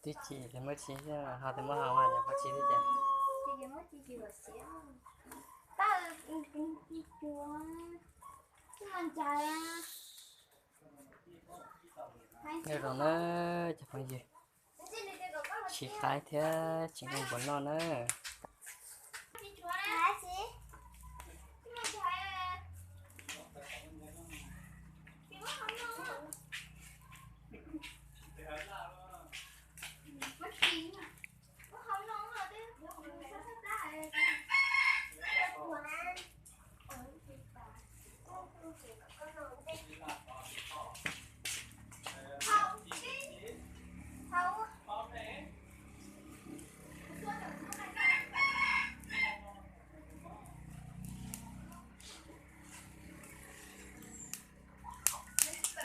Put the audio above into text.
Twb chim ces muab tsis, ho tes muab ho mas yog muab tsis thiab ces. Nyob zoo na cov phooj ywg, tsis qaib thiab tseem muaj npua noj na.